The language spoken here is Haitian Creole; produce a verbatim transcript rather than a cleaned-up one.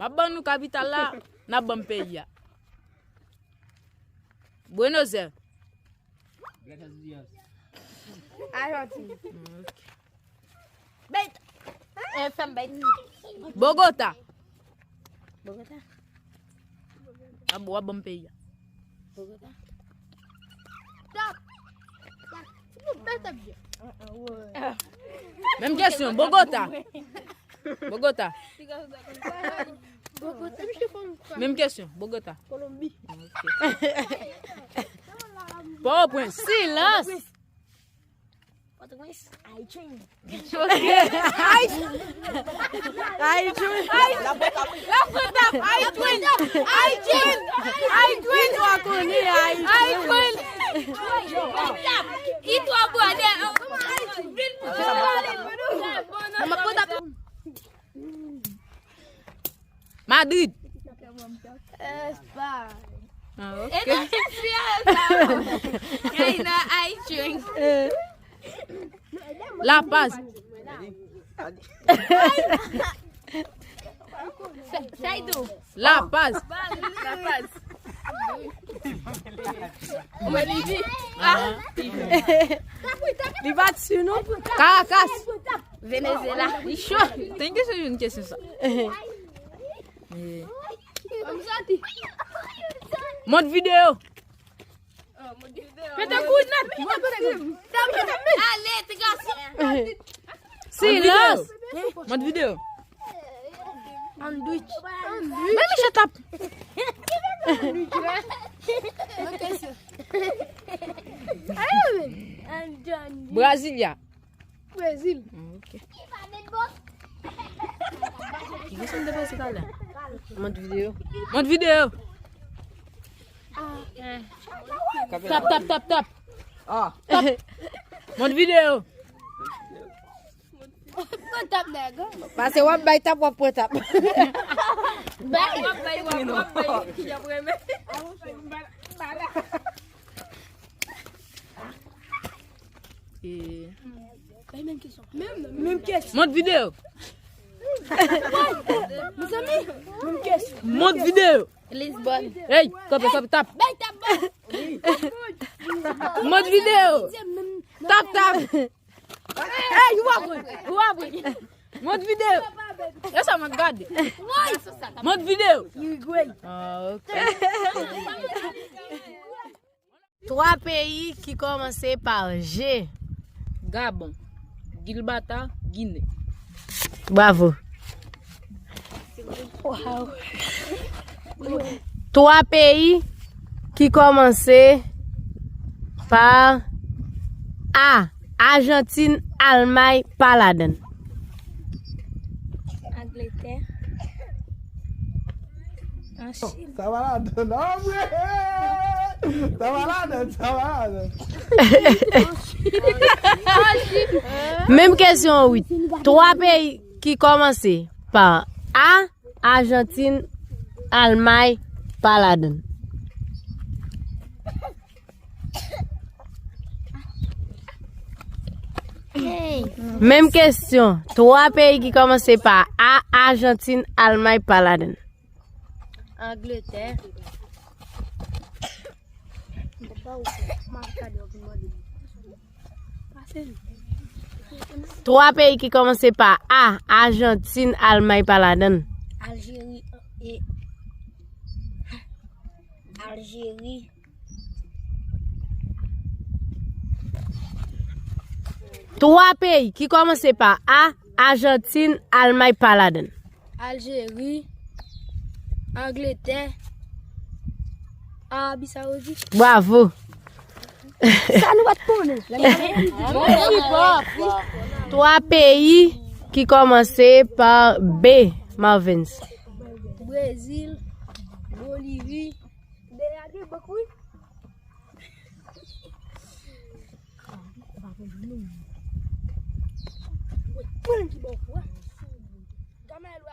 Ap ban nou kapital la, n ap ban m peyi a. Buenos Aires. Ajantin. Bogota. Bogota. Ap, w ap ban m peyi a. Bogota. Menm kesyon, Bogota. Bogota. Menm kesyon, Bogota. Kolonbi. Ok. Pòtoprens. Silans. Pòtoprens. Ayityen. Ok. Ayityen. Ayityen. Ayityen. Ayityen. Ayityen. Ou a konnen Ayityen. Ayityen. Li twò bwè. Madrid. Espay. Ah, ok. Espay. Ay, nan Ayityen. La Paz. Sa y di w? La Paz. La Paz. Mwen li di. Ah. Li pa t si non. Caracas. Venezuela. Li cho. Thank you, se yon kesyon sa. Eh. Montevideo. Pete kou nèt. Ale, ti gason. Silans. Montevideo. Sandwich. Men Michel tap. Brasilia. Brezil. Ah, ok. Ki kesyon m te poze talè? Montevideo. Montevideo. Tap, tap, tap, tap. Ah. Tap. Montevideo. Pran tap, nèg. Pase w ap bay tap, w ap pran tap. Bay. W ap bay, w ap, w ap bay. Ki jan premye? E, menm kesyon. Menm kesyon. Montevideo. Mezanmi, menm kesyon. Montevideo. Lisbòn. Hey, kanpe, kanpe, tap. Bay tap, bay. Montevideo. Tap, tap. Hey, ou pa pran, ou pa pran. Montevideo. E sa mwen gade. Montevideo. Uruguay. Ah, ok. Twa peyi ki kòmanse pa G. Gabon, Gilbata, Gine. Bravo. Twa peyi ki kòmanse pa A. Ajantin, Almay pa ladann. Angletè. Sa va ladann, non, vre. Sa va ladann, sa va ladann. Menm kesyon, wi. Twa peyi ki kòmanse pa A, Ajantin, Almay pa ladann. Menm kesyon. Twa peyi ki kòmanse pa A, Ajantin, Almay pa ladann. Angletè. Twa peyi ki kòmanse pa A, Ajantin, Almay pa ladann. Aljeri, e, Aljeri. Twa peyi ki kòmanse pa A, Ajantin, Almay pa ladann. Aljeri, Angletè, Arabi Saoudit. Bravo. Sa nou pa t konnen. Twa peyi ki kòmanse pa B, Marvens. Brezil, Bolivi. Dèyè a gen bank, wi. Mwen ki bank, wi. Gamay lwa.